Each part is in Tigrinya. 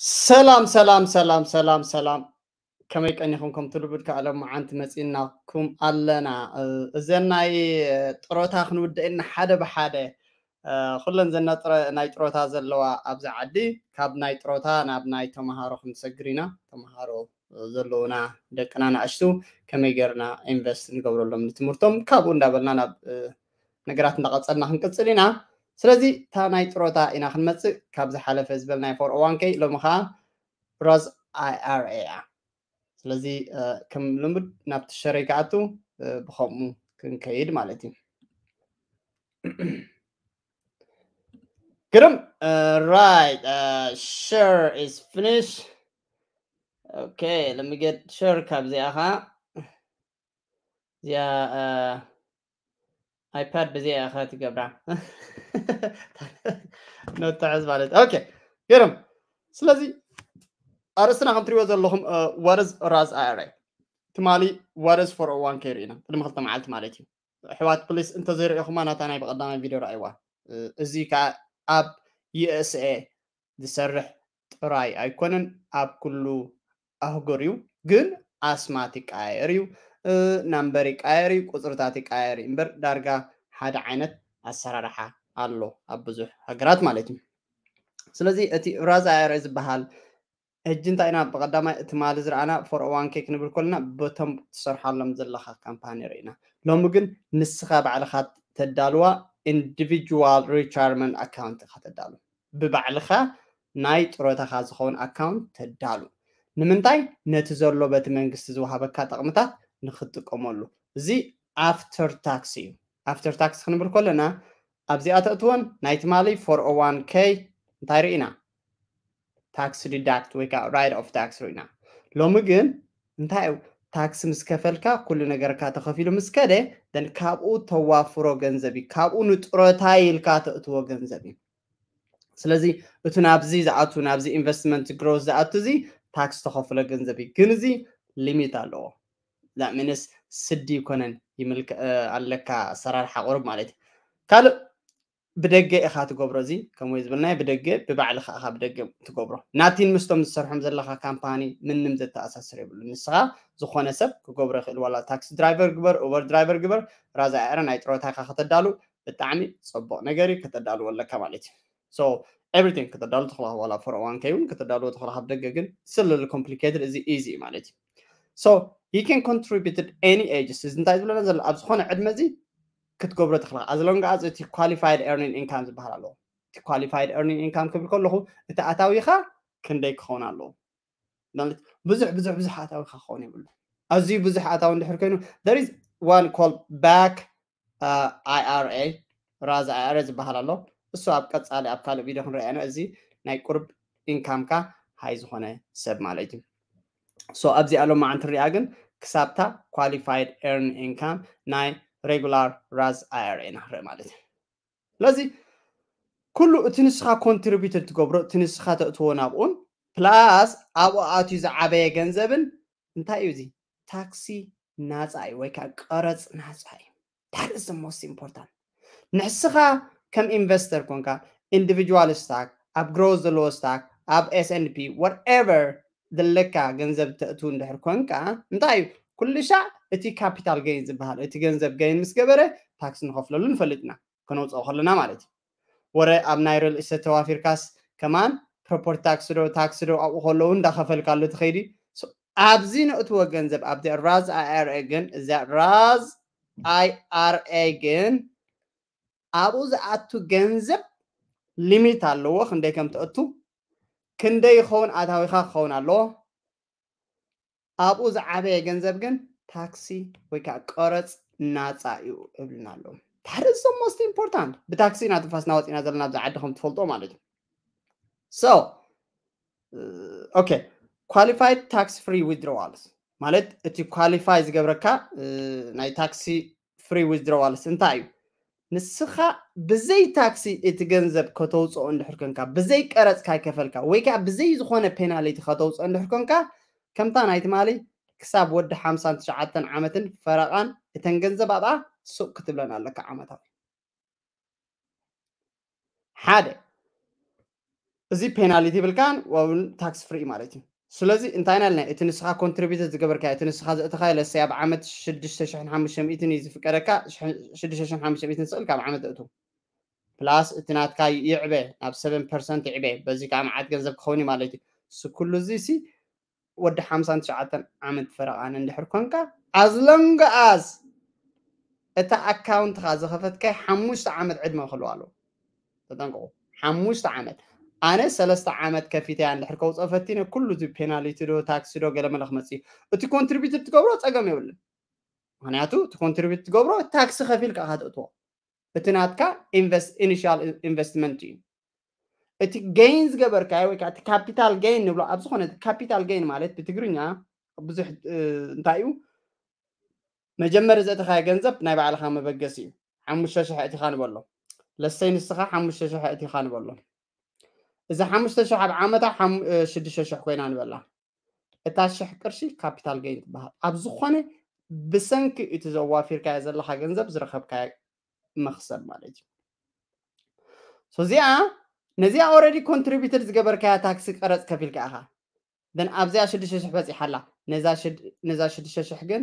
ሰላም ሰላም ሰላም ሰላም ሰላም፣ ከመይ ቀኒኹም? ከምቲ ልሙድ ከኣ ሎማዓንቲ መጺእናኩም ኣለና። እዘን ናይ ጥሮታ ክንውድእና ሓደ ብሓደ ኩለን ዘን ናይ ጥሮታ ዘለዋ ኣብዚ ዓዲ ካብ ናይ ጥሮታ ናብ ናይ ተምሃሮ ክንሰግር ኢና። ተምሃሮ ዘለውና ደቅና ንኣሽቱ ከመይ ጌርና ኢንቨስት ንገብረሎም ንትምህርቶም፣ ካብኡ እንዳበልና ናብ ነገራት እንዳቐጸልና ክንቅጽል ኢና። ስለዚ እታ ናይ ጥሮታ ኢና ክንመጽእ። ካብ ዝሓለፈ ዝበልናዮ ፎር ኦ ዋን ኬ ሎሚ ኸዓ ራዝ ኣይ ኣር ኤ እያ። ስለዚ ከም ልሙድ ናብቲ ሸረይ ክኣቱ ብኸምኡ ክንከይድ ማለት እዩ። ግርም። Right, share is finished. Okay, let me get share ካብዚኣ ኸዓ እዚኣ ኣይፓድ ብዚኣ ኢኻ ትገብራ። ነተዕዝ ማለት። ኦኬ፣ ገርም። ስለዚ ኣርእስትና ከም ትሪእዎ ዘለኹም what is ራዝ ኣይ ኣር ኤ ትማሊ what is ፎር ኦ ዋን ኬ ርኢና ቅድሚ ክልተ መዓልቲ ማለት እዩ። ኣሕዋት ፕሊስ እንተዘይረኢኹማ ናታ ናይ ብቐዳማይ ቪድዮ ረኣይዋ። እዚ ከዓ ኣብ ዩ ኤስ ኤ ዝሰርሕ ጥራይ ኣይኮነን፣ ኣብ ኩሉ ኣህጉር እዩ። ግን ኣስማት ይቀያየር እዩ፣ ናምበር ይቀያየር እዩ፣ ቁፅርታት ይቀያየር እዩ እምበር ዳርጋ ሓደ ዓይነት ኣሰራርሓ ኣሎ ኣብ ብዙሕ ሃገራት ማለት እዩ። ስለዚ እቲ ራዝ ኣይ ኣር ኤ ዝበሃል ሕጂ እንታይ ኢና ብቐዳማይ ትማሊ ዝረኣና ፎር ኦ ዋን ኬ ክንብል ከለና በቶም ትሰርሓሎም ዘለኻ ካምፓኒ ርኢና። ሎሚ ግን ንስኻ ባዕልኻ ተዳልዋ ኢንዲቪጁዋል ሪታየርመንት ኣካውንት ኢኻ ተዳሉ። ብባዕልኻ ናይ ጥሮታኻ ዝኸውን ኣካውንት ተዳሉ። ንምንታይ? ነቲ ዘሎ በቲ መንግስቲ ዝወሃበካ ጠቕምታት ንክትጥቀመሉ። እዚ ኣፍተር ታክስ እዩ። ኣፍተር ታክስ ክንብል ከለና ኣብዚኣ ተእትወን ናይ ትማሊ ፎር ኦ ዋን ኬ እንታይ ርኢና? ታክስ ዲዳክት ወይ ከዓ ራይት ኦፍ ታክስ ርኢና። ሎሚ ግን እንታይ እዩ? ታክስ ምስ ከፈልካ ኩሉ ነገርካ ተኸፊሉ ምስ ከደ ደን ካብኡ ተዋፍሮ ገንዘብ እዩ። ካብኡ ንጥሮታ ኢልካ ተእትዎ ገንዘብ እዩ። ስለዚ እቲ ናብዚ ዝኣቱ ናብዚ ኢንቨስትመንት ግሮስ ዝኣቱ እዚ ታክስ ተኸፍሎ ገንዘብ እዩ። ግን እዚ ሊሚት ኣለዎ። ዛት ሚንስ ስዲ ይኮነን ይምልክ ኣለካ ኣሰራርሓ ቁሩብ ማለት እዩ። ካልእ ብደገ ኢኻ ትገብሮ። እዚ ከምኡ ዝበልናዮ ብደገ ብባዕልኻ ኢኻ ብደገ ትገብሮ። ናቲን ምስቶም ዝሰርሖም ዘለኻ ካምፓኒ ምንም ዘተኣሳስር የብሉ። ንስኻ ዝኾነ ሰብ ክገብሮ ይኽእል፣ ዋላ ታክሲ ድራይቨር ግበር፣ ኡበር ድራይቨር ግበር፣ ራዛ ኣረ ናይ ጥሮታ ኢኻ ከተዳሉ ብጣዕሚ ጽቡቕ ነገር እዩ፣ ከተዳልዎ ኣለካ ማለት እዩ። So everything ከተዳሉ ተኽላ ዋላ ፎር ኦ ዋን ኬ እውን ከተዳልዎ ተኽላ ካብ ደገ ግን ስልል ኮምፕሊኬትድ፣ እዚ ኢዚ ማለት እዩ። So you can contribute at any ages። እዚ እንታይ ዝብለና ዘሎ ኣብ ዝኾነ ዕድመ እዚ ክትገብሮ ትኽላ as long as እቲ ኳሊፋይድ ኤርኒንግ ኢንካም ዝበሃል ኣለዎ። እቲ ኳሊፋይድ ኤርኒንግ ኢንካም ክብል ከለኹ እቲ ኣታዊኻ ክንደይ ክኸውን ኣለዎ ማለት ብዙሕ ብዙሕ ብዙሕ ኣታዊኻ ክኸውን የብሉ። ኣዝዩ ብዙሕ ኣታዊ እንድሕር ኮይኑ there is one call back ኣይ ኣር ኤ ራዝ ኣይ ኣር ኤ ዝበሃል ኣሎ። እሱ ኣብ ቀጻሊ ኣብ ካልእ ቪድዮ ክንሪኣ ኢና። እዚ ናይ ቁርብ ኢንካምካ ሃይ ዝኾነ ሰብ ማለት እዩ። So ኣብዚ ኣሎ ማዓንቲ ሪኣ ግን ክሳብታ ኳሊፋይድ ኤርን ኢንካም ናይ ሬጉላር ራዝ ኣይ ኣር ኤ ኢና ክንርኢ ማለት እዩ። ስለዚ ኩሉ እቲ ንስኻ ኮንትሪቢዩት ትገብሮ እቲ ንስኻ ተእትዎ ናብኡን ፕላስ ኣብኡ ኣትዩ ዝዓበየ ገንዘብን እንታይ እዩ እዚ ታክሲ ናፃ እዩ ወይ ከዓ ቀረፅ ናፃ እዩ። That is the most important። ንሕስኻ ከም ኢንቨስተር ኮንካ ኢንዲቪጁዋል ስታክ ኣብ ግሮዝ ዘለዎ ስታክ ኣብ ኤስ ኤንድ ፒ whatever ዘለካ ገንዘብ ተእትው እንድሕር ኮንካ እንታይ እዩ ኩሉ ሻዕ እቲ ካፒታል ገይን ዝበሃል እቲ ገንዘብ ገይን ምስ ገበረ ታክስ ንኸፍለሉ ንፈልጥ ኢና። ከነውፅኦ ከለና ማለት እዩ። ወረ ኣብ ናይ ሪል ኢስቴት ተዋፊርካስ ከማን ፕሮፐርቲ ታክስ ዶ ታክስ ዶ ኣብኡ ከለዉ እንዳኸፈልካሉ ትኸይዲ። ኣብዚ ነእትዎ ገንዘብ ኣብዚኣ ራዝ ኣይ ኣር ኤ ግን እዚኣ ራዝ ኣይ ኣር ኤ ግን ኣብኡ ዝኣቱ ገንዘብ ሊሚት ኣለዎ። ክንደይ ከም ትእቱ ክንደይ ይኸውን ኣታዊኻ ክኸውን ኣለዎ። ኣብኡ ዝዓበየ ገንዘብ ግን ታክሲ ወይ ከዓ ቀረፅ ናፃ እዩ እብልና ኣለዉ። That is the most important። ብታክሲ ኢና ትንፋስና ወፂና ዘለና ኣብዚ ዓዲ ከም ትፈልጦ ማለት እዩ። So okay, qualified tax free withdrawals ማለት እቲ ኳሊፋይ ዝገብረካ ናይ ታክሲ ፍሪ ዊዝድሮዋልስ እንታይ እዩ? ንስኻ ብዘይ ታክሲ እቲ ገንዘብ ከተውፅኦ እንድሕር ኮንካ ብዘይ ቀረፅ ካይከፈልካ ወይ ከዓ ብዘይ ዝኾነ ፔናሊቲ ከተውፅኦ እንድሕር ኮንካ ከምታ ናይ ትማሊ ክሳብ ወዲ ሓምሳን ትሽዓተን ዓመትን ፈረቓን እተን ገንዘብ ኣብኣ ሱቅ ክትብለን ኣለካ ዓመታዊ ሓደ እዚ ፔናሊቲ ይብልካን ወውን ታክስ ፍሪ ማለት እዩ። ስለዚ እንታይ ኢና ኢልና፣ እቲ ንስኻ ኮንትሪቢዩት ዝገበርካ፣ እቲ ንስኻ ዘእተኻ ለሰይ ኣብ ዓመት ሽዱሽተ ሽሕን ሓሙሽተ ሚእትን እዩ ዝፍቀደካ። ሽዱሽተ ሽሕን ሓሙሽተ ሚእትን ስእል ካብ ዓመት እቱ ፕላስ እቲ ናትካ ይዕበ ናብ ሰቨን ፐርሰንት ይዕበ። በዚ ከዓ መዓት ገንዘብ ክኸውን እዩ ማለት እዩ። እሱ ኩሉ እዚ ሲ ወዲ ሓምሳን ትሽዓተን ዓመት ፈረቓን እንድሕር ኮንካ፣ as long as እታ ኣካውንትኻ ዝኸፈትካይ ሓሙሽተ ዓመት ዕድመ ክህልዋ ኣለዎ። ተጠንቀቑ። ሓሙሽተ ዓመት። ኣነ ሰለስተ ዓመት ከፊተያ እንድሕር ከውፅኦ ፈቲነ ኩሉ እዚ ፔናሊቲ ዶ ታክሲ ዶ ገለመለ ክመፅእ እዩ። እቲ ኮንትሪቢዩት ትገብሮ ፀገም የብልን። ምክንያቱ እቲ ኮንትሪቢዩት ትገብሮ ታክሲ ከፊልካ ኢኻ ተእትዎ። እቲ ናትካ ኢንቨስት ኢኒሻል ኢንቨስትመንት እዩ። እቲ ገይን ዝገበርካዮ ወይ ከዓ እቲ ካፒታል ገይን ንብሎ ኣብ ዝኾነ፣ ካፒታል ገይን ማለት ብትግርኛ ብዙሕ እንታይ እዩ፣ መጀመሪ ዘእተኻዮ ገንዘብ ናይ ባዕልኻ መበገሲ እዩ። ሓሙሽተ ሽሕ እቲኻ ንበሎ፣ ለሰይ ንስኻ ሓሙሽተ ሽሕ እቲኻ ንበሎ። እዚ ሓሙሽተ ሽሕ ኣብ ዓመታ ሽዱሽተ ሽሕ ኮይና ንበላ። እታ ሽሕ ቅርሺ ካፒታል ገይን ትበሃል። ኣብ ዝኾነ ብሰንኪ እቲ ዘዋፊርካዮ ዘለኻ ገንዘብ ዝረኸብካዮ መኽሰብ ማለት እዩ። እዚኣ ነዚኣ ኦረዲ ኮንትሪቢዩተድ ዝገበርካያ ታክሲ ቀረፅ ከፊልካ ኢኻ። ን ኣብዚኣ ሽዱሽተ ሽሕ በፂሓላ። ነዛ ሽዱሽተ ሽሕ ግን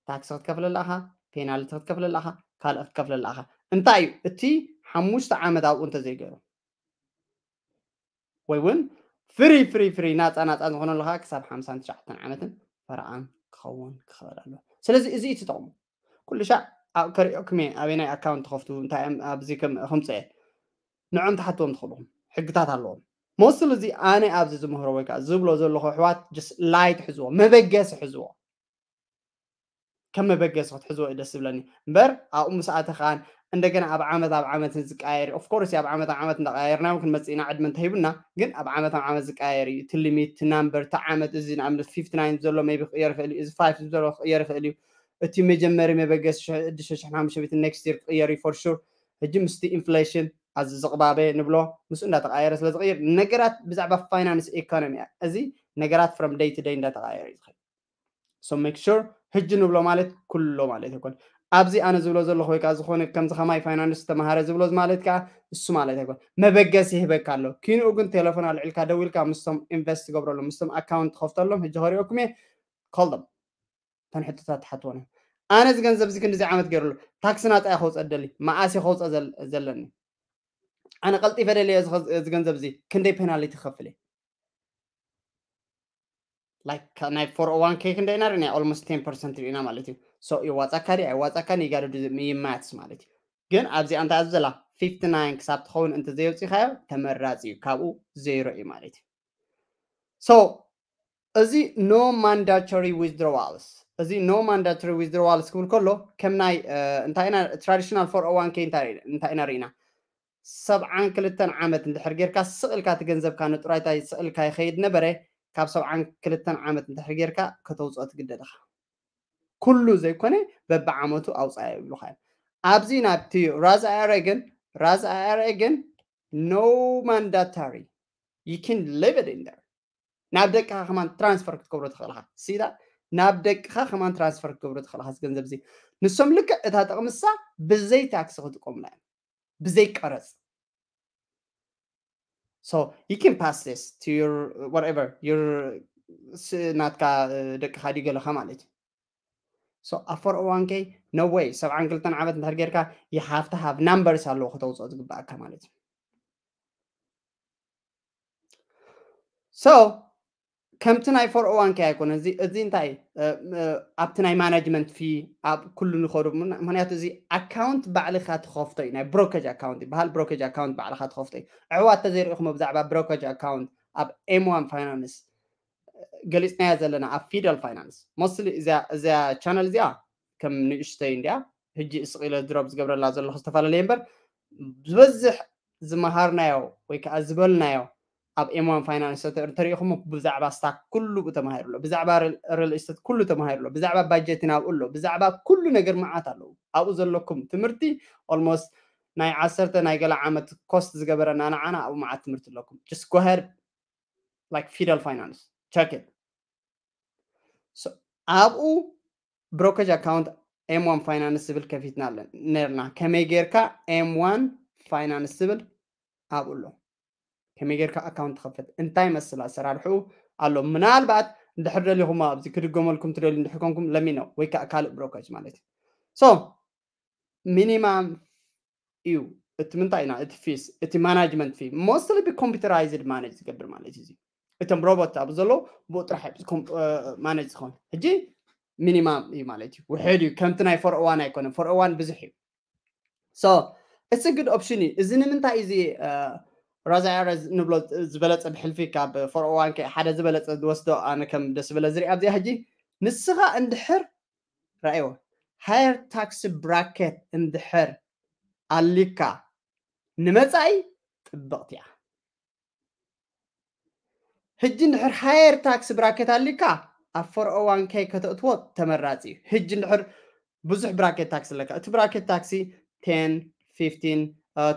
ታክሲ ክትከፍለላ ኢኻ፣ ፔናልቲ ክትከፍለላ ኢኻ፣ ካልእ ክትከፍለላ ኢኻ። እንታይ እዩ እቲ ሓሙሽተ ዓመት ኣብኡ እንተዘይገይሩ ወይ እውን ፍሪ ፍሪ ፍሪ ናፃ ናፃ ዝኾነሉ ከዓ ክሳብ ሓምሳን ትሽዓተን ዓመትን ፈረቓን ክኸውን ክኽእል ኣለዎ። ስለዚ እዚ እዩ ትጠቕሙ። ኩሉ ሻዕ ከሪኦኩም እየ ኣበይ ናይ ኣካውንት ትኸፍቱ እንታይ ኣብዚ ከምፅአ ንዖም ትሓትዎም ትኽእልኹም። ሕግታት ኣለዎም። መወስሉ እዚ ኣነ ኣብዚ ዝምህሮ ወይ ከዓ ዝብሎ ዘለኹ ኣሕዋት ላይት ሕዝዎ፣ መበገሲ ሕዝዎ። ከም መበገሲ ክትሕዝዎ እዩ ደስ ዝብለኒ እምበር ኣብኡ ምስ ኣተኻን እንደገና ኣብ ዓመት ኣብ ዓመት ዝቀያየር ኦፍኮርስ ኣብ ዓመት ኣብ ዓመት እንዳቀያየርና እውን ክንመፅእ ኢና ዕድመ እንተሂቡና። ግን ኣብ ዓመት ኣብ ዓመት ዝቀያየር እዩ እቲ ሊሚት እቲ ናምበር እቲ ዓመት እዚ ንኣብነት ፊፍቲ ናይን ዘሎ ሜቢ ክቅየር ይኽእል እዩ። እዚ ፋይቭ ዘሎ ክቅየር ይኽእል እዩ። እቲ መጀመሪ መበገሲ ሽዱሽተ ሽሕን ሓሙሽተ ሚእትን ኔክስት ይር ክቅየር እዩ ፎር ሹር። ሕጂ ምስቲ ኢንፍሌሽን ኣዚ ዝቕባበ ንብሎ ምስኡ እንዳተቀያየረ ስለ ዝቅይር ነገራት ብዛዕባ ፋይናንስ ኢኮኖሚ እያ። እዚ ነገራት ፍሮም ደይ ቱ ደይ እንዳተቀያየረ እዩ ዝኸድ። So make sure ሕጂ ንብሎ ማለት ኩሎ ማለት ኣይኮን። ኣብዚ ኣነ ዝብሎ ዘለኹ ወይ ከዓ ዝኾነ ከምዚ ከማይ ፋይናንስ ተምሃረ ዝብሎ ማለት ከዓ እሱ ማለት ኣይኮን። መበገሲ ይህበካ ኣሎ። ኪንኡ ግን ቴሌፎን ኣልዒልካ ደዊልካ ምስቶም ኢንቨስት ትገብረሎም ምስቶም ኣካውንት ትኸፍተሎም ሕጂ ከሪኦኩም እየ። ኮል ደም ተን ሕቶታት ትሓትዎን እዮም። ኣነ እዚ ገንዘብ እዚ ክንዲዚ ዓመት ገይሩሉ ታክሲ ናፃ እየ ከውፅኦ ደሊ መኣስ እየ ከውፅኦ ዘለኒ። ኣነ ቀልጢፈ ደልየ እዚ ገንዘብ እዚ ክንደይ ፔናልቲ ክኸፍል እየ። ናይ ፎር ኦ ዋን ኬ ክንደይ ኢና ርኢና ኦልሞስት ቴን ፐርሰንት ርኢና ማለት እዩ። ሶ ይዋፃካ ድዩ ኣይዋፃካን ይጋደዱ ይማትስ ማለት እዩ። ግን ኣብዚኣ እንታይ ኣብዚ ዘላ ፊፍቲ ናይን ክሳብ ትኸውን እንተዘየውፂኻዮ ተመራፂ እዩ። ካብኡ ዜሮ እዩ ማለት እዩ። ሶ እዚ no mandatory withdrawals እዚ no mandatory withdrawals ክብል ከሎ ከም ናይ እንታይ ኢና ትራዲሽናል ፎር ኦ ዋን ኬ እንታይ ኢና ርኢና ሰብዓን ክልተን ዓመት እንድሕር ጌርካ ስቕ ኢልካ እቲ ገንዘብካ ንጥራይታ ስቕ ኢልካ ይኸይድ ነበረ። ካብ ሰብዓን ክልተን ዓመት እንድሕር ጌርካ ከተውፅኦ ትግደድ ኢኻ። ኩሉ ዘይኮነ በብዓመቱ ኣውፃዮ ይብሉኻ እዮም። ኣብዚ ናብቲ ራዝ ኣይ ኣር ኤ ግን ራዝ ኣይ ኣር ኤ ግን no mandatory you can leave it in there ናብ ደቅኻ ከማን ትራንስፈር ክትገብሮ ትኽእል ኢኻ። ሲዳ ናብ ደቅኻ ከማን ትራንስፈር ክትገብሮ ትኽእል ኢኻ። እዚ ገንዘብ እዚ ንሶም ልክዕ እታ ጥቕምሳ ብዘይ ታክሲ ክጥቀሙላ እዮም ብዘይ ቀረፅ። So you can pass this to your whatever your ናትካ ደቅኻ ድዩ ገለኻ ማለት እዩ። So ኣብ ፎር ኦ ዋን ኬ no way ሰብዓን ክልተን ዓመት እንድሕር ጌርካ you have to have numbers ኣለዎ ከተውፅኦ ዝግባኣካ ማለት እዩ። So ከምቲ ናይ ፎር ኦ ዋን ኬ ኣይኮነ እዚ እንታይ ኣብቲ ናይ ማናጅመንት ፊ ኣብ ኩሉ ንኸዱ ምክንያቱ እዚ ኣካውንት ባዕልካ ትኸፍቶ እዩ። ናይ ብሮከጅ ኣካውንት ይበሃል። ብሮከጅ ኣካውንት ባዕልካ ትኸፍቶ እዩ። ኣሕዋት ተዘይርኢኹም ብዛዕባ ብሮከጅ ኣካውንት ኣብ ኤም ዋን ፋይናንስ ገሊፅናዮ ዘለና ኣብ ፊደል ፋይናንስ ሞስትሊ እዚኣ ቻነል እዚኣ ከም ንእሽተይ እንዲያ ሕጂ እስቂለ ድሮፕ ዝገብረላ ዘለኹ ዝተፈላለየ እምበር ዝበዝሕ ዝመሃርናዮ ወይ ከዓ ዝበልናዮ ኣብ ኤም ዋን ፋይናንስ እንተሪኢኹሞ ብዛዕባ ስታክ ኩሉ ተማሂሩ ኣሎ፣ ብዛዕባ ሪል ስቴት ኩሉ ተማሂሩ ኣሎ፣ ብዛዕባ ባጀት ናብኡ ኣሎ፣ ብዛዕባ ኩሉ ነገር መዓት ኣለዉ ኣብኡ ዘለኩም ትምህርቲ። ኦልሞስት ናይ ዓሰርተ ናይ ገለ ዓመት ኮስት ዝገበረና ንዓና ኣብኡ መዓት ትምህርቲ ኣለኩም። Just go ahead like ፊደል ፋይናንስ check it። ኣብኡ ብሮከጅ ኣካውንት ኤም ዋን ፋይናንስ ዝብል ከፊትና ነርና። ከመይ ጌርካ ኤም ዋን ፋይናንስ ዝብል ኣብኡ ኣሎ። ከመይ ጌርካ ኣካውንት ትኸፍት እንታይ መስል ኣሰራርሕኡ ኣሎ። ምናልባት እንድሕር ደሊኹም ኣብዚ ክድገመልኩም ትደልዩ እንድሕር ኮንኩም ለሚኖ ወይ ከዓ ካልእ ብሮከርስ ማለት እዩ። So ሚኒማም እዩ። እቲ ምንታይ ኢና እቲ ፊስ እቲ ማናጅመንት ፊ ሞስትሊ ብኮምፒውተራይዝድ ማነጅ ዝገብር ማለት እዩ። እቶም ሮቦት ኣብ ዘሎ ብኡ ጥራሕ ማነጅ ዝኸውን ሕጂ ሚኒማም እዩ ማለት እዩ። ውሕድ እዩ። ከምቲ ናይ ፎር ኦ ዋን ኣይኮነን። ፎር ኦ ዋን ብዙሕ እዩ። So it's a good option እዩ። እዚ ንምንታይ እዚ ራዛያረ ንብሎ ዝበለፀ ብሕልፊ ካብ ፎር ኦ ዋን ከ ሓደ ዝበለፀ ዝወስዶ ኣነ ከም ደስ ዝበለ ዝሪኣ ኣብዚኣ ሕጂ ንስኻ እንድሕር ራእይዎ ሃየር ታክስ ብራኬት እንድሕር ኣሊካ ንመፃኢ ጥብቕቲ እያ። ሕጂ እንድሕር ሃየር ታክስ ብራኬት ኣሊካ ኣብ ፎር ኦ ዋን ከይ ከተእትዎ ተመራፂ እዩ። ሕጂ እንድሕር ብዙሕ ብራኬት ታክስ ኣለካ። እቲ ብራኬት ታክሲ ቴን፣ ፊፍቲን፣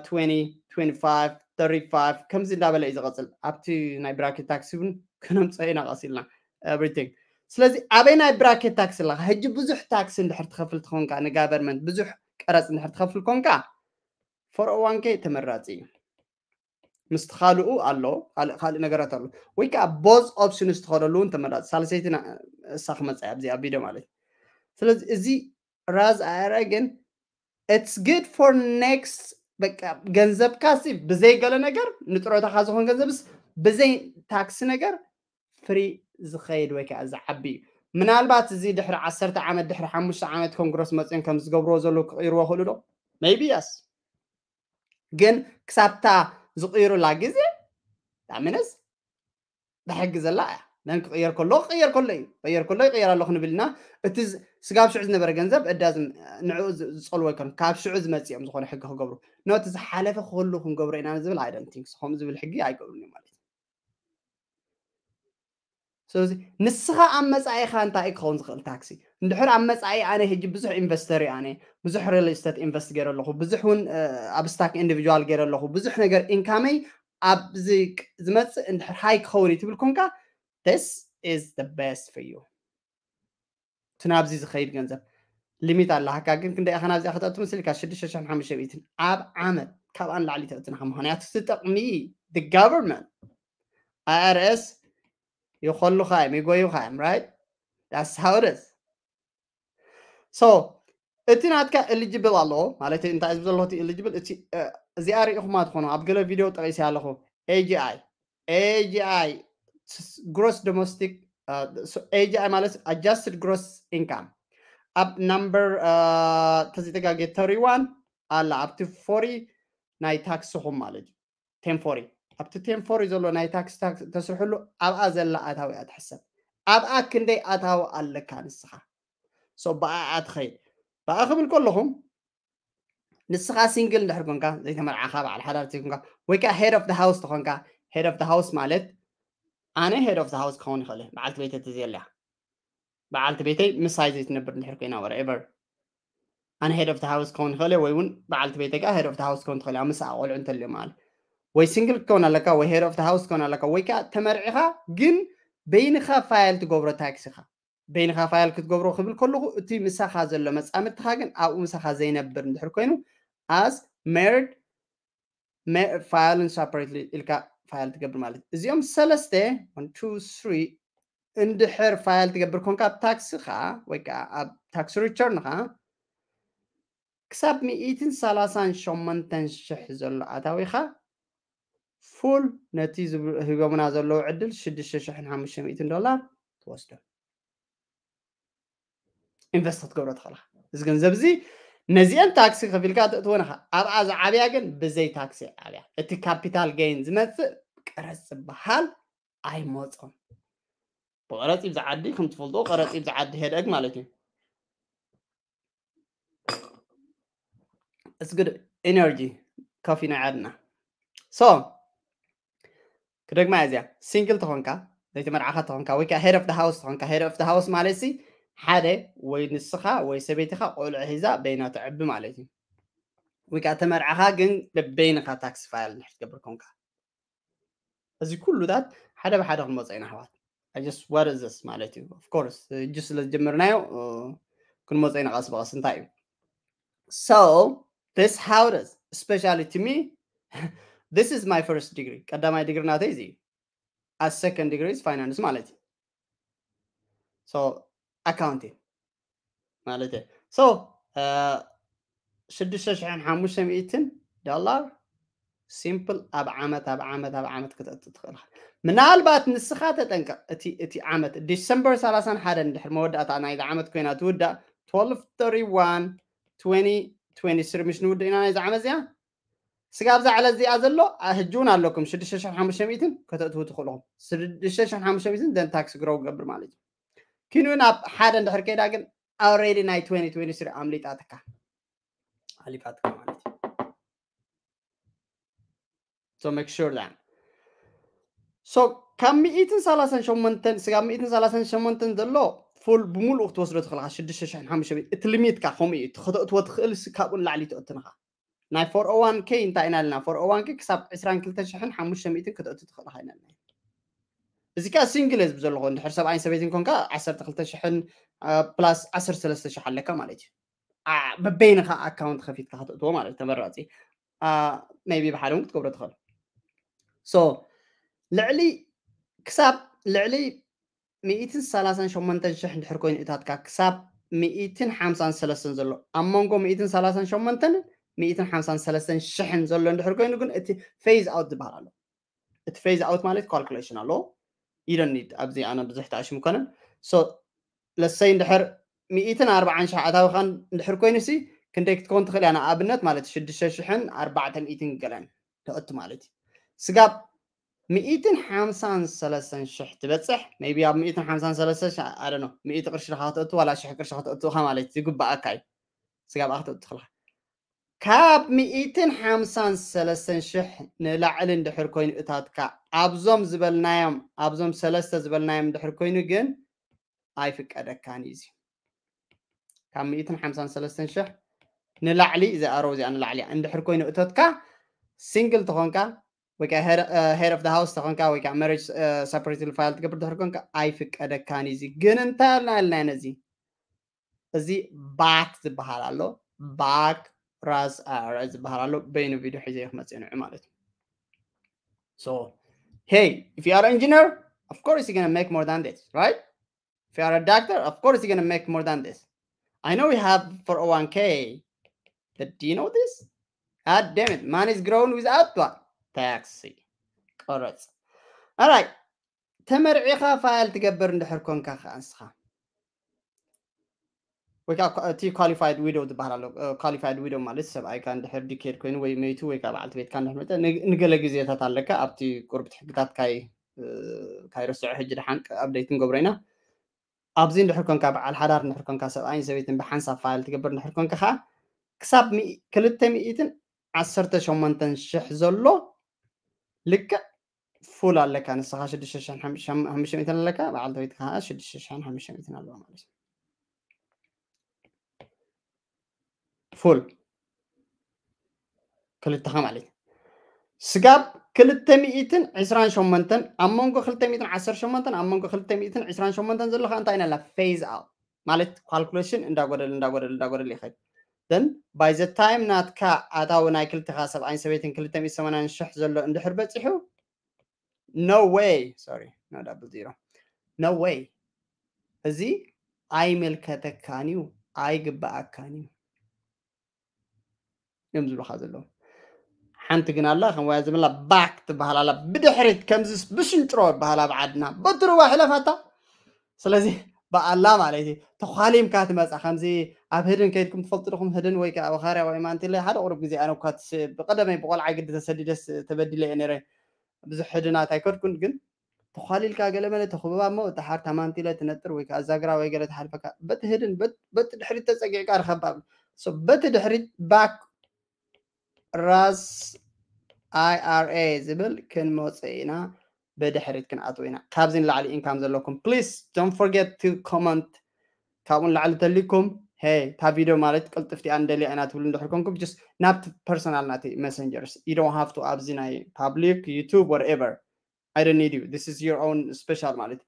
ትዌንቲ፣ ትዌንቲ ፋይቭ፣ ተርቲ ፋይቭ ከምዚ እንዳበለ እዩ ዝቐፅል። ኣብቲ ናይ ብራኬት ታክሲ እውን ክነምፀኦ ኢና ቀስ ኢልና ኤቭሪቲንግ። ስለዚ ኣበይ ናይ ብራኬት ታክስ ኣለካ? ሕጂ ብዙሕ ታክስ እንድሕር ትኸፍል ትኾንካ ንጋቨርመንት ብዙሕ ቀረፅ እንድሕር ትኸፍል ኮንካ ፎር ኦ ዋን ከይ ተመራፂ እዩ። ምስቲ ካልኡ ኣሎ ካልእ ካልእ ነገራት ኣሎ ወይ ከዓ ቦዝ ኦፕሽን ዝተኸደሉ እውን ተመራፂ። ሳልሰይቲ እሳ ክመፃ ኣብዚኣ ቪድዮ ማለት እዩ። ስለዚ እዚ ራዝ ኣረ ግን it's good for next በቃ ገንዘብካ ሲ ብዘይ ገለ ነገር ንጥሮታካ ዝኾን ገንዘብስ ብዘይ ታክሲ ነገር ፍሪ ዝኸይድ ወይ ከዓ ዝዓቢ እዩ። ምናልባት እዚ ድሕሪ ዓሰርተ ዓመት ድሕሪ ሓሙሽተ ዓመት ኮንግረስ መፅኦም ከም ዝገብርዎ ዘለዉ ክቕይርዎ ክእሉ ዶ? ሜይቢ የስ። ግን ክሳብታ ዝቕይሩላ ግዜ ዳሚነስ ብሕጊ ዘላ እያ። ነን ክቕየር ከሎ ክቕየር ከሎ እዩ ቅየር ከሎ ይቕየር ኣለኹ ንብል ኢና። እቲ ስጋብ ሽዑ ዝነበረ ገንዘብ እዳ ንዕኡ ዝፀልዎ ኣይኮን ካብ ሽዑ ዝመፅኦም ዝኾነ ሕጊ ክገብሩ ኖቲ ዝሓለፈ ክህሉ ክንገብሮ ኢና ዝብል ኣይደንቲንክስ ከምኡ ዝብል ሕጊ ኣይገብሩን እዩ ማለት እዩ። ስለዚ ንስኻ ኣብ መፃኢኻ እንታይ ክኸውን ዝኽእል ታክሲ እንድሕር ኣብ መፃኢ ኣነ ሕጂ ብዙሕ ኢንቨስተር እዩ ኣነ ብዙሕ ሪል ስቴት ኢንቨስት ገይረ ኣለኹ ብዙሕ እውን ኣብ ስታክ ኢንዲቪጁዋል ገይረ ኣለኹ ብዙሕ ነገር ኢንካመይ ኣብዚ ዝመፅእ እንድሕር ሃይ ክኸውን እዩ ትብል ኮንካ this is the best for you። እቲ ናብዚ ዝኸይድ ገንዘብ ሊሚት ኣለሃካ ግን ክንደይ ኢኻ ናብዚኣ ክተእቱ ምስልካ ሽዱሽተ ሽሕን ሓሙሽተ ሚእትን ኣብ ዓመት ካብኣ ንላዕሊ ተእትንኻ ምኽንያቱ እቲ ጥቕሚ the government ኣይኣርኤስ ይኸሉኻ እዮም ይጎዩኻ እዮም right that's how it is። So እቲ ናትካ ኤሊጅብል ኣለዎ ማለት እንታይ ዝብ ዘሎ እቲ ኤሊጅብል እቲ እዚኣ ርኢኹማ ትኾኑ ኣብ ገለ ቪድዮ ጠቒሰ ኣለኹ ኤጂኣይ ኤጂኣይ gross domestic ኤጂኣይ ማለት adjusted gross income ኣብ ናምበር ተዘይተጋጌ ተሪዋን ኣላ ኣብቲ ፎሪ ናይ ታክስኹም ማለት እዩ ቴንፎሪ ኣብቲ ቴንፎሪ ዘሎ ናይ ታክስ ታክስ ተስርሕሉ ኣብኣ ዘላ ኣታዊ እያ ትሕሰብ ኣብኣ ክንደይ ኣታዊ ኣለካ ንስኻ ሶ ብኣኣ ትኸይድ ብኣ ክብል ከለኹም ንስኻ ሲንግል እንድሕር ኮንካ ዘይተመርዓኻ በዓል ሓዳር ዘይኮንካ ወይ ከዓ ሄድ ኦፍ ሃውስ ተኾንካ ሄድ ኦፍ ሃውስ ማለት ኣነ ሄድ ኦፍ ሃውስ ክኸውን ይኽእል በዓልቲ ቤተ ተዘየለያ በዓልቲ ቤተይ ምሳይ ዘይትነብር እንድሕር ኮይና whatever ኣነ ሄድ ኦፍ ሃውስ ክኸውን ይኽእል ወይ እውን በዓልቲ ቤተይ ከዓ ሄድ ኦፍ ሃውስ ክኸውን ትኽእል ኣብ ምሳኣ ቆልዑ እንተልዮ ማለት ወይ ሲንግል ክትከውን ኣለካ ወይ ሄድ ኦፍ ሃውስ ክትከውን ኣለካ ወይ ከዓ ተመርዒኻ ግን በይንኻ ፋይል ትገብሮ ታክሲኻ በይንኻ ፋይል ክትገብሮ ክብል ከለኹ እቲ ምሳኻ ዘሎ መፃምድትኻ ግን ኣብኡ ምሳኻ ዘይነብር እንድሕር ኮይኑ as married file separately ኢልካ ፋይል ትገብር ማለት እዚኦም ሰለስተ one two three እንድሕር ፋይል ትገብር ኮንካ ኣብ ታክስኻ ወይ ከዓ ኣብ ታክስ ሪተርንኻ ክሳብ ሚእትን ሰላሳን ሸሞንተን ሽሕ ዘሎ ኣታዊኻ ፉል ነቲ ሂቦምና ዘለዉ ዕድል ሽዱሽተ ሽሕን ሓሙሽተ ሚእትን ዶላር ትወስዶ ኢንቨስት ክትገብሮ ትኽእልኻ እዚ ገንዘብ እዚ ነዚአን ታክሲ ከፊልካ ተእትወን ኢኻ ኣብኣ ዝዓብያ ግን ብዘይ ታክሲ ዓብያ እቲ ካፒታል ገይን ዝመፅእ ቀረፅ ዝበሃል ኣይመፆም ብቐረፂ ብዝዓዲ ከም ትፈልጦ ቀረፂ ብዝዓዲ ሄደግ ማለት እዩ it's good energy coffee ናይ ዓድና so ክደግማ እዚኣ ሲንግል ተኾንካ ዘይተመርዓኻ ተኾንካ ወይ ከዓ ሄድ ኦፍ ሃውስ ተኾንካ ሄድ ኦፍ ሃውስ ማለት ሲ ሓደ ወይ ንስኻ ወይ ሰበይትኻ ቆልዑ ሒዛ በይና ትዕቢ ማለት እዩ ወይ ከዓ ተመርዓኻ ግን በበይንኻ ታክሲ ፋይል ንድሕር ትገብር ኮንካ እዚ ኩሉታት ሓደ ብሓደ ክንመፆ ኢና ኣሕዋት just what is this ማለት እዩ of course እጁ ስለ ዝጀመርናዮ ክንመፆ ኢና ቀስ ብቐስ እንታይ እዩ so this how it is especially to me This is my first degree. ቀዳማይ ዲግሪ ናተይ እዚ እዩ። As second degree is finance ማለት እዩ። So accounting ማለት እዩ። So ሽዱሽተ ሽሕን ሓሙሽተ ሚእትን ዶላር ሲምፕል ኣብ ዓመት ኣብ ዓመት ኣብ ዓመት ክተእቱ ትኽእል። ምናልባት ንስኻ ተጠንቀቕ፣ እቲ እቲ ዓመት ዲሰምበር ሰላሳን ሓደን ድሕሪ መወዳእታ ናይዚ ዓመት ኮይና ትውዳእ፣ twelve thirty-one twenty twenty-three ምስ ንውድእ ኢና ናይዚ ዓመት እዚኣ። ስጋብ እዛ ዕለት እዚኣ ዘሎ ሕጂ እውን ኣለኩም ሽዱሽተ ሽሕን ሓሙሽተ ሚእትን ከተእትዉ ትኽእልኹም። ሽዱሽተ ሽሕን ሓሙሽተ ሚእትን then tax grow ክገብር ማለት እዩ። ኪኑ ናብ ሓደ እንድሕር ከይዳ ግን already ናይ twenty twenty-three ኣምሊጣትካ ኣሊፋትካ ማለት እዩ። So make sure that so ካብ ሚእትን ሰላሳን ሸሞንተን ስጋብ ሚእትን ሰላሳን ሸሞንተን ዘሎ ፉል ብምሉኡ ክትወስዶ ትኽእልካ። ሽዱሽተ ሽሕን ሓሙሽተ ሚእትን እቲ ሊሚትካ ከምኡ እዩ። እቲ ከተእትዎ ትኽእል ስ- ካብኡ ንላዕሊ ትእትንኻ። ናይ four oh one k እንታይ ኢና ኢልና? Four oh one k ክሳብ ዕስራን ክልተ ሽሕን ሓሙሽተ ሚእትን ከተእቱ ትኽእልኻ ኢና ኢልና። እዚ ከኣ ሲንግል ህዝቢ ዘለኹ እንድሕር ሰብኣይን ሰበይትን ኮንካ ዓሰርተ ክልተ ሽሕን ፕላስ ዓሰርተ ሰለስተ ሽሕ ኣለካ ማለት እዩ። በበይንኻ ኣካውንት ከፊትካ ከተእትዎ ማለት ተመራፂ። ሜቢ ብሓደ እውን ክትገብሮ ትኽእል። So ልዕሊ ክሳብ ልዕሊ ሚእትን ሰላሳን ሸሞንተን ሽሕ እንድሕር ኮይኑ እታትካ ክሳብ ሚእትን ሓምሳን ሰለስተን ዘሎ ኣብ መንጎ ሚእትን ሰላሳን ሸሞንተን ሚእትን ሓምሳን ሰለስተን ሽሕን ዘሎ እንድሕር ኮይኑ ግን እቲ ፌዝ ኣውት ዝበሃል ኣሎ። እቲ ፌዝ ኣውት ማለት ካልኩሌሽን ኣሎ። You don't need ኣብዚ ኣነ ብዙሕ ተኣሽሙ ኮነን። So ለሰይ እንድሕር ሚእትን ኣርባዓን ሽሕ ኣታዊኻን እንድሕር ኮይኑ ሲ ክንደይ ክትከውን ትኽእል እያ? ንኣብነት ማለት ሽዱሽተ ሽሕን ኣርባዕተ ሚእትን ገለን ተእቱ ማለት እዩ። ስጋብ ሚእትን ሓምሳን ሰለስተን ሽሕ ትበፅሕ ቢ ኣብ ሚእትን ሓምሳን ሰለስተን ሽሕ ኣደኖ ሚእቲ ቅርሺ ካ ክትእቱ ዋላ ሽሕ ቅርሺ ክትእቱ ኢኻ ማለት ዝግባኣካ እዩ። ስጋብ ክትእቱ ትኽእልካ ካብ ሚእትን ሓምሳን ሰለስተን ሽሕ ንላዕሊ እንድሕር ኮይኑ እታትካ ኣብዞም ዝበልናዮም ኣብዞም ሰለስተ ዝበልናዮም እንድሕር ኮይኑ ግን ኣይፍቀደካን እዩ። ካብ ሚእትን ሓምሳን ሰለስተን ሽሕ ንላዕሊ እዚ ኣሮ እዚኣ ንላዕሊ እንድሕር ኮይኑ እቶትካ ሲንግል ተኾንካ ወይ ከዓ head of the house ተኾንካ ወይ ከዓ marriage separately file ትገብር ድሕር ኮንካ ኣይፍቀደካን እዩ። ግን እንታይ ኣልና ኢልና ነዚ እዚ ባክ ዝበሃል ኣሎ። ባክ ራስ ዝበሃል ኣሎ። በይኑ ቪዲዮ ሒዘ ክመፅእ ንዑ ማለት እዩ። So hey, if you are an engineer, of course you're gonna make more than this, right? If you are a doctor, of course you're gonna make more than this. I know we have four oh one k, but do you know this? God damn it, money is growing without what? Tax. ቀረፅ። All right. ተመርዒኻ ፋይል ትገብር እንድሕር ኮንካ ከዓ ንስኻ ወይ ከዓ እቲ qualified widow ዝበሃል ኣሎ። Qualified widow ማለት ሰብኣይካ እንድሕር ዲኬድ ኮይኑ ወይ መይቱ ወይ ከዓ በዓልቲ ቤትካ እንድሕር መጠ ንገለ ግዜታት ኣለካ ኣብቲ ቁርብቲ ሕግታት ካይ ካይረስዖ ሕጂ ድሓን ኣብደይት ንገብሮ ኢና። ኣብዚ እንድሕር ኮንካ በዓል ሓዳር እንድሕር ኮንካ ሰብኣይን ሰበይትን ብሓንሳብ ፋይል ትገብር እንድሕር ኮንካ ከዓ ክሳብ ክልተ ሚእትን ዓሰርተ ሸሞንተን ሽሕ ዘሎ ልክዕ ፉል ኣለካ ንስኻ ሽዱሽተ ሽሕን ሓሙሽተ ሚእትን ኣለካ በዓልቲ ቤትካ ከዓ ሽዱሽተ ሽሕን ሓሙሽተ ሚእትን ኣለዋ ማለት እዩ። ፉል ክልተኻ ማለት እዩ። ስጋብ ክልተ ሚእትን ዕስራን ሸሞንተን ኣብ መንጎ ክልተ ሚእትን ዓሰርተ ሸሞንተን ኣብ መንጎ ክልተ ሚእትን ዕስራን ሸሞንተን ዘለካ እንታይ ኢና ፌዝ ኣውት ማለት ካልኩሌሽን እንዳጎደል እንዳጎደል እንዳጎደል ይኸድ። Then by the time ናትካ ኣታዊ ናይ ክልተኻ ሰብኣይን ሰበይትን ክልተ ሚእቲ ሰማንያን ሽሕ ዘሎ እንድሕር በፂሑ no way, sorry, no double zero, no way፣ እዚ ኣይምልከተካን እዩ፣ ኣይግበኣካን እዩ እዮም ዝብሉካ ዘለዉ። ሓንቲ ግን ኣላ ከም ወያ ዝብላ ባክ ትበሃል ኣላ ብድሕሪት ከምዚ ብሽንጭሮ ይበሃል ኣብ ዓድና በትርዋ ሕለፋታ። ስለዚ ብኣላ ማለት እዩ ተዃሊምካ ትመፃ ከምዚ ኣብ ህድን ከይድኩም ትፈልጡ ዲኹም? ህድን ወይ ከዓ ወኻርያ ወይ ማንቲለ ሓደ ቁሩብ ግዜ ኣነ እኳ ብቀደመይ ብቆልዓ ግዲ ተሰዲደስ ተበዲለ እየ ነይረ። ብዙሕ ህድናት ኣይከድኩን ግን ተዃሊልካ ገለ መለ ተኽብባ እሞ እታ ሓር ታማንቲለ ትነጥር ወይ ከዓ ዛግራ ወይ ገለ ትሓልፈካ በቲ ህድን በቲ ድሕሪት ተፀጊዕካ ርኸባ በቲ ድሕሪት ባክ ራስ I R A ዝብል ክንመፅእ ኢና። ብድሕሪት ክንኣትው ኢና። ካብዚ ንላዕሊ ኢንካም ዘለኩም please don't forget to comment። ካብኡ ንላዕሊ ተሊኩም ሄይ እታ ቪድዮ ማለት ቅልጥፍቲኣ ንደልያ ኢና ትብሉ እንድሕር ኮንኩም just ናብቲ ፐርሰናል ናተይ መሰንጀርስ you don't have to ኣብዚ ናይ ፓብሊክ ዩቱብ whatever I don't need you, this is your own special ማለት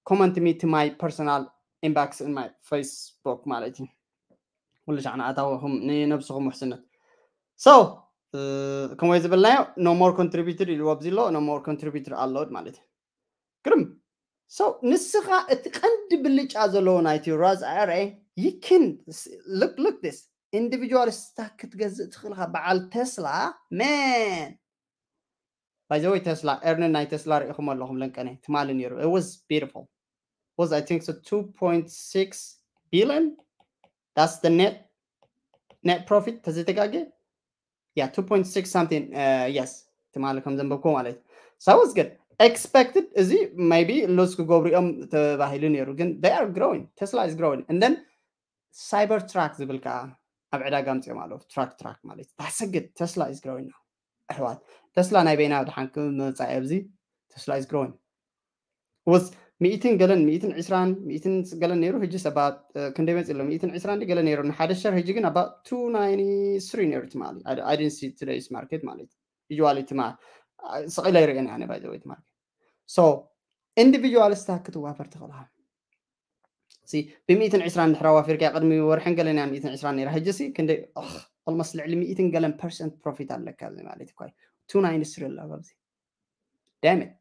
comment me to my personal inbox in my Facebook ማለት እዩ። ኩሉ ሻዕ ንኣታውኹም ንነብስኹም ውሕስነት። So ከምኡ ዝበልናዮ no more contributor ኢልዎ ኣብዚ ኣሎ። No more contributor ኣሎ ማለት እዩ። ግርም። So ንስኻ እቲ ቀንዲ ብልጫ ዘለዎ ናይቲ ራዝ ኣረ you can look look this individual stock ክትገዝእ ትኽእልካ። በዓል ቴስላ man by the way ቴስላ earning ናይ ቴስላ ርኢኹም ኣለኹም ለንቀነ ትማሊ ነይሩ። It was beautiful. Was I think so two point six billion. That's the net net profit ተዘይተጋገ yeah two point six something. Yes ትማሊ ከም ዘንበብኩ ማለት so was good. Expected እዚ maybe lose ክገብሩ እዮም ተባሂሉ ነይሩ ግን they are growing. Tesla is growing. And then Cybertruck ዝብል ከዓ ኣብ ዕዳጋ ኣምፅኦም ኣለዉ። Truck truck ማለት that's good. Tesla is growing now. ኣሕዋት ቴስላ ናይ በይና ድሓን ክመፃ ኣብዚ Tesla is growing. Was ሚእትን ገለን ሚእትን ዕስራን ሚእትን ገለን ነይሩ። ሕጂ ሰባ ክንደይ መፂ ኣሎ? ሚእትን ዕስራን ገለ ነይሩ ንሓደ ሸር። ሕጂ ግን about two ninety three ነይሩ ትማሊ። I didn't see today's market ማለት እዩ። Usually ትማ ስቕ ኢለ ይርእየን ኣነ by the way ትማሊ። So individual stock ክትዋፈር ትኽእልካ። ሲ ብሚእትን ዕስራን ድሕሪ ኣዋፊርካ ቅድሚ ወርሕን ገለን እያ ሚእትን ዕስራን ነይራ። ሕጂ ሲ ክንደይ almost ልዕሊ ሚእትን ገለን percent profit ኣለካ ኣብዚ ማለት እዩ። Two ninety three ኣሎ ኣብዚ። Damn it.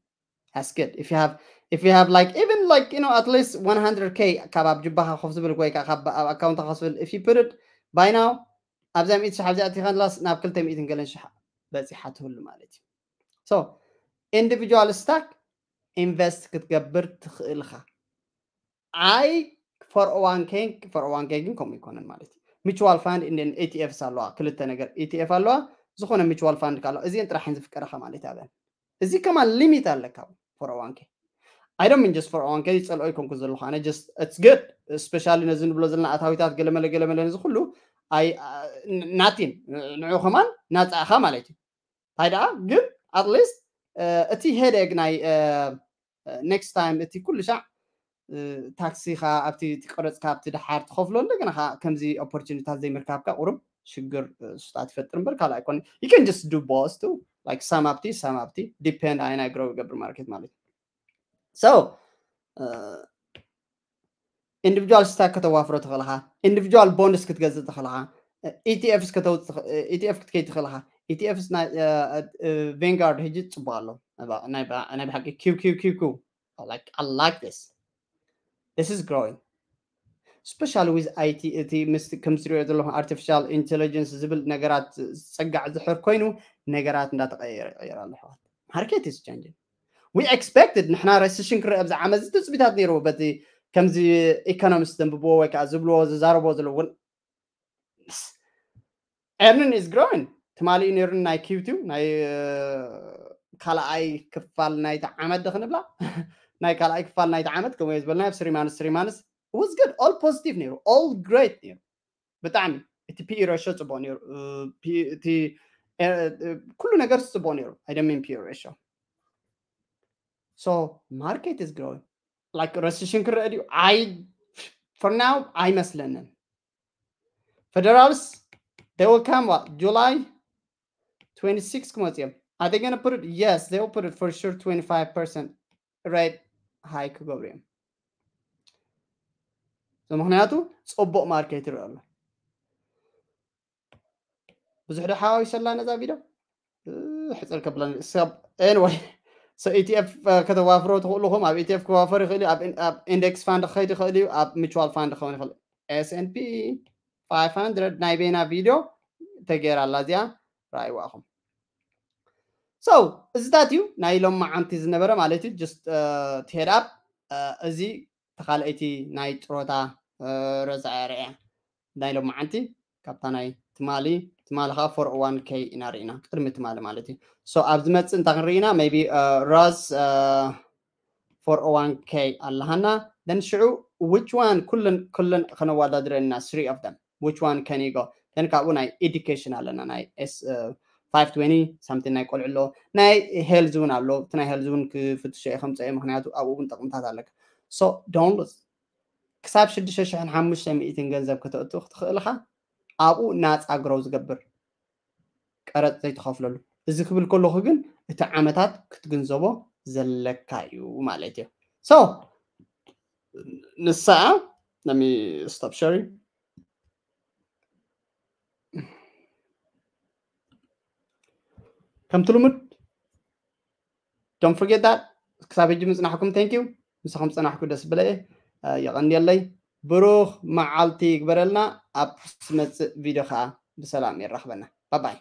That's good. If you have if you have like even like you know at least one hundred K ካብ ኣብ ጅባኻ ኮፍ ዝብል ወይ ካብ ኣብ ኣካውንትካ ኮፍ ዝብል if you put it by now ኣብዛ ሚእቲ ሺሕ ኣብዚኣ ኣቲኻ ንላስ ናብ ክልተ ሚእትን ገለን ሽሕ በፂሓ ትህሉ ማለት እዩ። So individual stock invest ክትገብር ትኽእልካ። I four oh one K four oh one K ግን ከምኡ ይኮነን ማለት እዩ። Mutual fund and ETFs ኣለዋ። ክልተ ነገር ETF ኣለዋ። ዝኾነ mutual fund ካለ እዚን ጥራሕን ዝፍቀረኻ ማለት ኣብን እዚ ከማን limit ኣለካ። Four oh one K I don't mean just four oh one K ይፀልኦ ይኮንኩ ዘለኹ ኣነ just it's good. Especially ነዚ ንብሎ ዘለና ኣታዊታት ገለመለ ገለመለ ነዚ ኩሉ ኣይ ናቲን ንዑ ከማን ናፃኻ ማለት እዩ። እንታይ ደኣ ግን at least እቲ headache ናይ next time እቲ ኩሉ ሻዕ ታክሲኻ ኣብቲ ቀረፅካ ኣብቲ ድሓር ትኸፍሎ እንደገና ከምዚ opportunityታት ዘይምርካብካ ቁሩብ ሽግር ስጣት ይፈጥር እምበር ካልእ ኣይኮነ። You can just do both too. Like some ኣብቲ some ኣብቲ depend ኣየናይ grow ይገብር ማርኬት ማለት እዩ። So individual stock ከተዋፍሮ ትኽእልኻ። Individual bonds ክትገዝእ ትኽእልኻ። ETFs ከተውፅእ ETF ክትከይ ትኽእልኻ። ETFs ናይ Vanguard ሕጂ ፅቡቅ ኣሎ። ናይ ብሓቂ QQQQ like I like this. This is growing. Especially with IT እቲ ምስ ከም ዝሪኦ ዘለኹም artificial intelligence ዝብል ነገራት ዝፀጋዕ ዝሕር ኮይኑ ነገራት እንዳተቀየረ ይቀየር ኣሎ። ኣሕዋት market is changing. We expected ንሕና recession ክረአ ኣብዚ ዓመት እዚ ትፅቢታት ነይርዎ በቲ ከምዚ economist ዘንብብዎ ወይ ከዓ ዝብልዎ ዝዛረብዎ ዘለዉ እውን earning is growing። ትማሊ እዩ ነይሩ ናይ Q two ናይ ካልኣይ ክፋል ናይቲ ዓመት ዶ ክንብላ ናይ ካልኣይ ክፋል ናይቲ ዓመት ከምኡ ዝበልና ኣብ three months three months was good. All positive ነይሩ። All great ነይሩ። ብጣዕሚ እቲ PE ratio ፅቡቅ ነይሩ። እቲ ኩሉ ነገር ፅቡቅ ነይሩ። I don't mean PE ratio. So market is growing. Like recession ክረአ ድዩ? I for now ኣይመስለንን። Federals they will come what July twenty-six ክመፁ እዮም። Are they gonna put it? Yes, they will put it for sure twenty-five percent rate hike ክገብሩ እዮም። ምክንያቱ ፅቡቅ ማርኬት ይረአ ኣሎ። ብዙሕ ዶ ሓዋዊሰላ ነዛ ቪድዮ ሕፅር ከብለኒ ሰብ anyway so ETF ከተዋፍሮ ትኽእሉ ኹም ኣብ ETF ክዋፈር ይኽእል እዩ። ኣብ index fund ክኸይድ ይኽእል እዩ። ኣብ mutual fund ክኸውን ይኽእል። S&P five hundred ናይ ቤና ቪድዮ ተገይራ ኣላ እዚኣ ረኣይዋ ኹም። So እዚታት እዩ ናይ ሎም መዓንቲ ዝነበረ ማለት እዩ። Just head up እዚ ተኻልኣይቲ ናይ ጥሮታ ረዛያ ርያ ናይ ሎም መዓንቲ ካብታ ናይ ትማሊ ትማሊ ከዓ four oh one K ኢና ርኢና ቅድሚ ትማሊ ማለት እዩ። So ኣብ ዝመፅእ እንታይ ክንርኢ ኢና? Maybe ራዝ four oh one K ኣለሃና then ሽዑ which one ኩለን ኩለን ከነወዳድረን ኢና three of them which one can you go then ካብኡ ናይ education ኣለና ናይ five twenty something ናይ ቆልዑ ኣሎ ናይ health እውን ኣሎ እቲ ናይ health እውን ክፍትሾ እየ ከምፀ ምክንያቱ ኣብኡ እውን ጠቅምታት ኣለካ። So don't lose ክሳብ ሽዱሽተ ሽሕን ሓሙሽተ ሚእትን ገንዘብ ከተእቱ ክትኽእል ኢኻ ኣብኡ ናፃ grow ዝገብር ቀረፅ ዘይትኸፍለሉ። እዚ ክብል ከለኹ ግን እቲ ዓመታት ክትግንዘቦ ዘለካ እዩ ማለት እዩ። So ንሳ let me stop sharing. ከምቲ ልሙድ don't forget that ክሳብ ሕጂ ምፅናሕኩም thank you። ምሳኹም ፀናሕኩ ደስ ብለ። የቐንየለይ። ብሩኽ መዓልቲ ይግበረልና። ኣብ ዝመፅእ ቪድዮ ከዓ ብሰላም የራኽበና። ባባይ።